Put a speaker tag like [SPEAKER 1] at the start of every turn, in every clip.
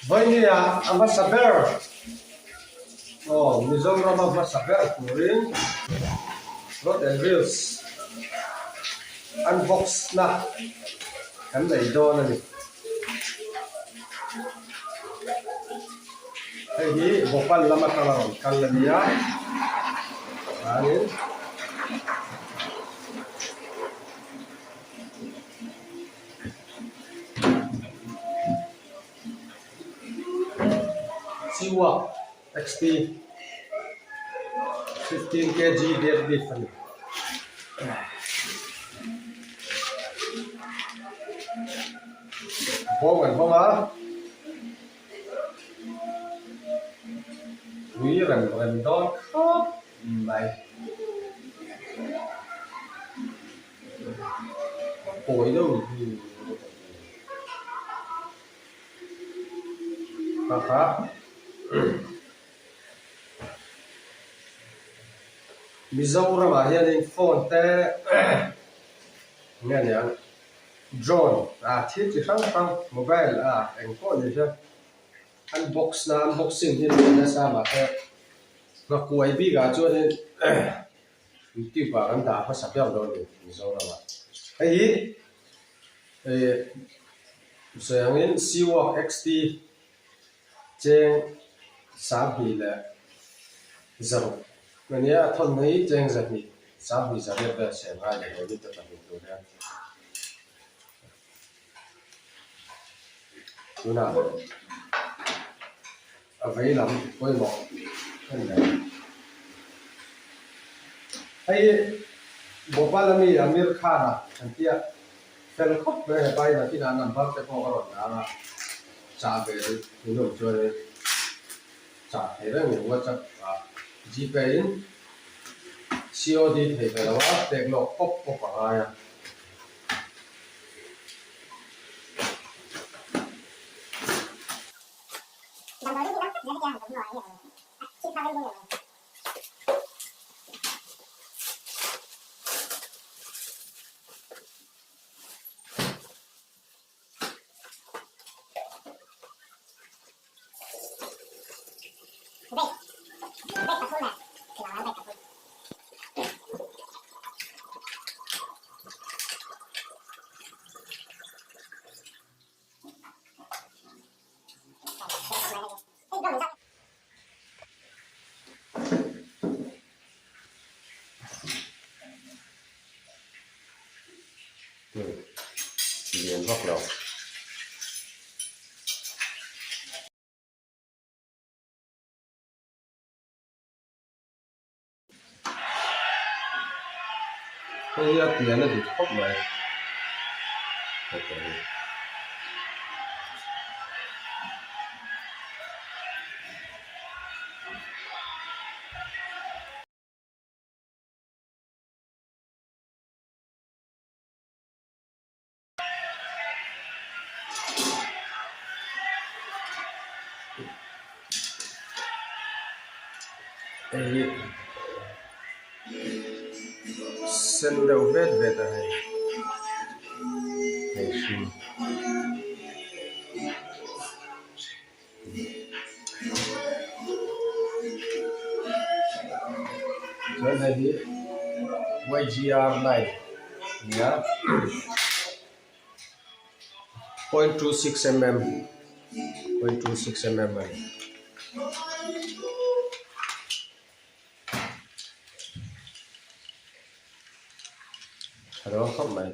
[SPEAKER 1] Vawinia a hmasa ber aw Mizoram a hmasa ber turin Rod and Reels unbox na kan nei dawn a ni. Hei hi Bhopal lam atanga rawn kal a nia chuanin Chiwak XT 15 kg dead lift a ni. Bawng an hawng a, ui rem rem dawn khawp mai. Kawi deuh hi kha kha Mizoramah hianin phone te eng nge niang drone ah thil chi hrang hrang mobile ah eng pawh ni se unbox na unboxing hi a nasa mahse nghakuai bikah chuanin. YouTube ah kan dah hmasa ber dawn a ni Mizoram ah. Hei hi eh sawi angin Seawalk XT cheng 20 leh 6 a nia a thawn hi cheng 200 20 zariat vel siam ngai leh he meter pahnih tur hian. Tunah a vei lam pawimawh a ni lo. Hei hi Bhopal ami Amir Khan-a kan tia fel khawp mai hepa hi nakinah number te pawh ka rawn dang a, chah ve duh in awm chuanin chah thei reng ni WhatsApp ah Gpay in COD thei ve lo a, pek lawk pawp pawp a ngai a. Lian vak lo. Hei hi a pian a dik khawp mai Hei hi sen deuh vet vet a hei hei hring. Chuan hei hi YGR 9 a ni a 0.26 mm 0.26 mm a ni. Tha dawn khawp mai.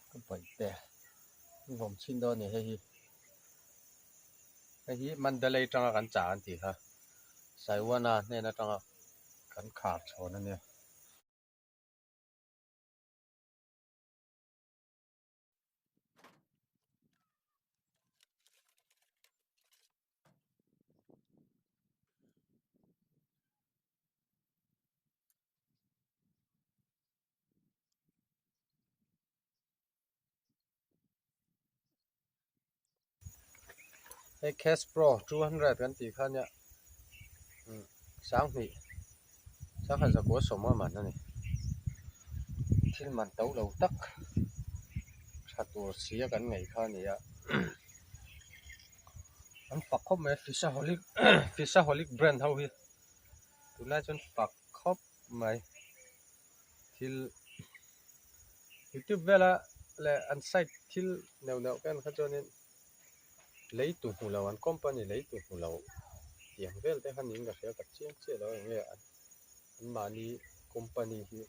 [SPEAKER 1] Ka bawihte i vawm chhin dawn a ni hei hi hei hi Mandalay atanga kan chah an tih kha Saiwana hnen atanga kan khar chhawn a nia. Hei Cash Pro 200 kan tih kha nia sanghnih sangkhat zakua sawm a man a ni thil man to lo tak tha tur si a kan ngaih kha a ni a an fak khawp mai a Fisaholic Fisaholic brand ho hi tunlai chuan fak khawp mai thil youtube vela leh an site thil neuh neuh te kha chuanin lei tu hmu lo an company lei tu hmu lo tih ang vel te kha niin ka hria ka chiang chiah lo eng nge an mahni company hi.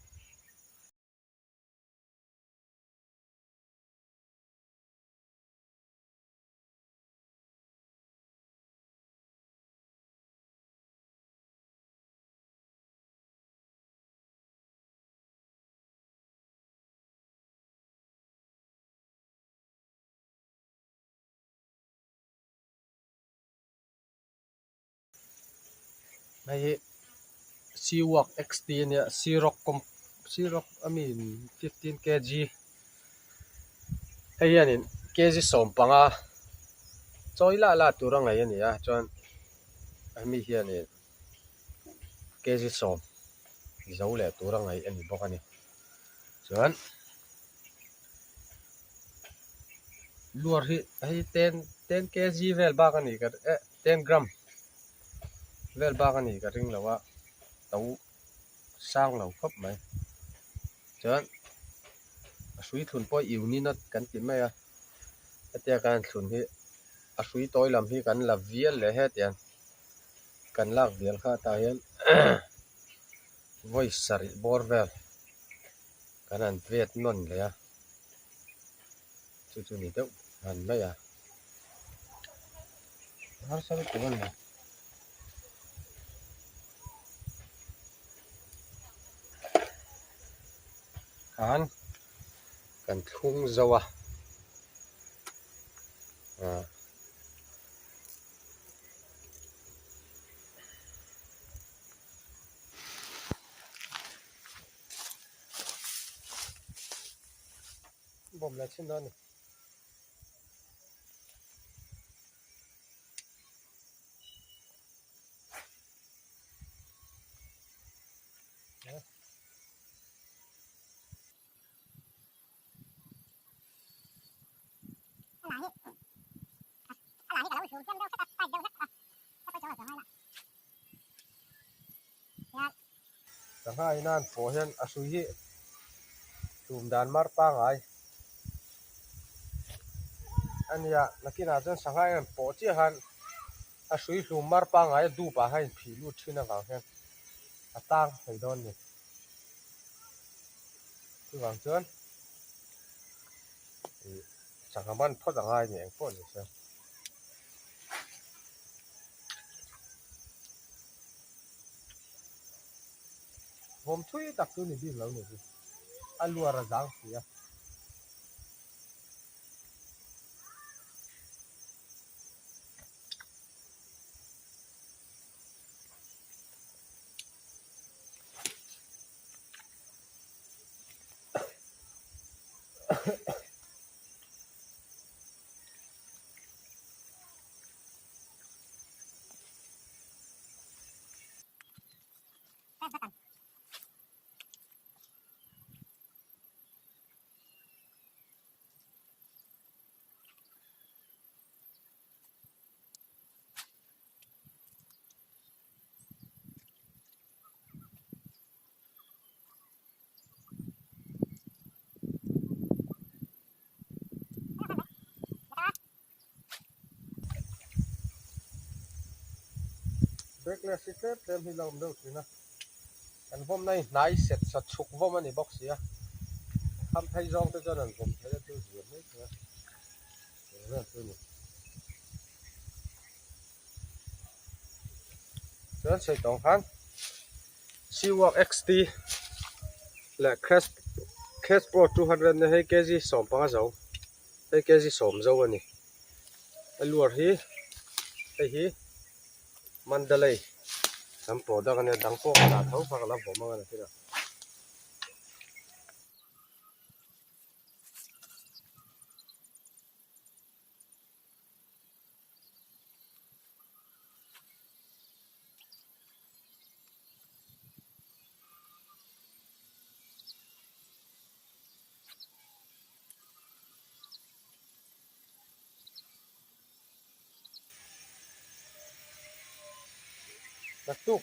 [SPEAKER 1] Hei hi Seawalk XT a nia Searock Searock a mi 15 kg hei hianin kg 15 chawi lah lah tur a ngaih a ni a chuan hemi hianin kg 10 zo leh tur a ngaih a ni bawk a ni chuan luar hi hei ten ten kg vel bak a ni ka eh ten gram vel bak a ni ka ring lo a to sang lo khawp mai chuan a hrui thlun pawh unit kan ti mai a hetia kan thlun hi. A hrui tawi lam hi kan la vial leh hetiang kan lak vial kha tah hian vawi sarih bawr vel kan han vet nawn leh a chu chu ni deuh han mai a harsa lutuk a ni. Khan kan thlung zo a ah. Bawm leh chhin dawn a ni. Sangha ina an pawh hian a hrui hi tum dan mar pangai a nia nakinah chuan sangha in an pawh chiah khan a hrui hlum mar pangai a dup ah khan a inphih lut thin avang hian a tang thei dawn a ni. Chuvang chuan ih sangha man phawt a ngai a ni eng pawh ni se. Vawm thui tak chu ni bik lo ni hi a luar a zang si a. Backlash hi tlem tlem hi la awm deuh thin a, kan vawmna hi hnai set sa chhuk vawm a ni bawk si a, kham phei zawng te chuan an vawm theih a chu zir mai thei a, eng vel chu a ni. Chuan sawi tawng khan Seawalk XT leh Crest Pro 200 ne hei kg 15 zo hei kg 10 zo a ni a luar hi hei hi Mandalay lam product a nia dang pawh ka dah tho kha ka la vawm ang a ni thil a. Naktuk.